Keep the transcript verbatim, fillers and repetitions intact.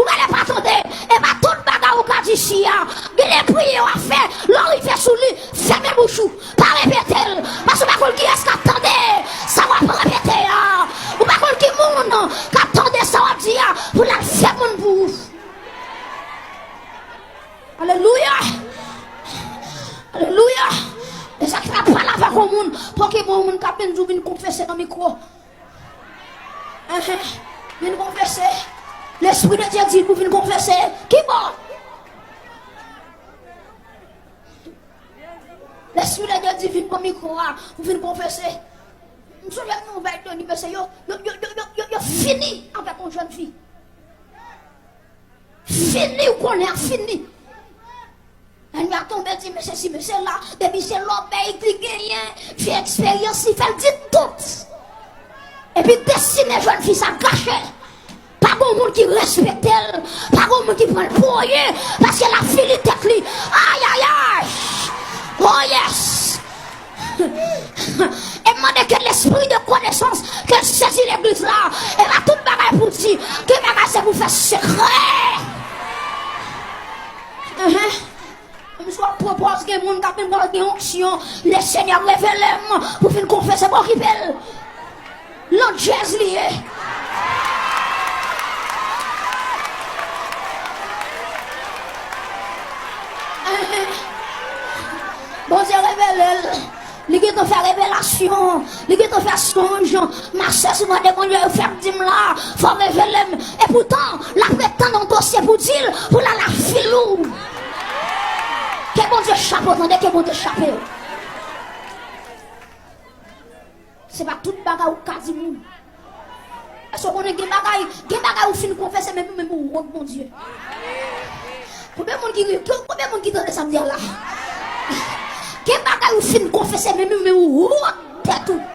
Ou genlè pa tande. E pa tout bagay ou ka di isi a. Genlè priye w ap fè, lè w rive sou li, fèmen bouch ou. Pa repete l. Paske ou pa konn kiyès k ap tande sa w ap repete a. Ou pa konn ki moun k ap tande sa w ap di a pou l al fè moun pou ou. Alelouya! Alelouya! E sa k fè w ap pale avèk yon moun, pou ki bon moun k ap vin di w vin konfese nan mikwo. Enhen. Vin konfese. Lespri de Dye di pou vin konfese. Ki bò? Lespri de Dye di vin pran mikwo a pou vin konfese. M sonje yon nouvèl de li, mesye, yo, yo, yo fini avèk yon jèn fi. Fini, ou konnen, fini. Lènmi a tonbe di, mesye si, mesye la, depi se lòbèy li genyen, vye eksperyans li fè l di tout. Epi destine jèn fi sa gache. Pa gon moun ki respekte l, pa gon moun ki pran l pou oyen, paske l ap fini tèt li. Ayayay! Oh yes! E m mande ke lespri de konesans ke l sezi legliz la. E pa tout bagay pou di, gen bagay se pou fè sekrè. Enhen. Misye ap pwopòz gen moun k ap vin pral gen onksyon. Lesenyè revele m pou vin konfese, pa okipe l. Landjèz li ye. Bondye revele l. Li gentan fè revelasyon. Li gentan fè sonj. Mastè, si w mande Bondye fè m di m la, fò w revele m. Epoutan, l ap ret tann yon dosye pou di l, pou l al afile w. Ke Bondye chape w, tande, ke Bondye chape w. Se pa tout bagay ou ka di moun. Èske w konnen gen bagay, gen bagay ou fin konfese, men ou menm ou wont Bondye? Konbyen moun ki, konbyen moun ki tande sa m di a la? Gen bagay ou fin konfese, men ou menm ou wont tèt ou.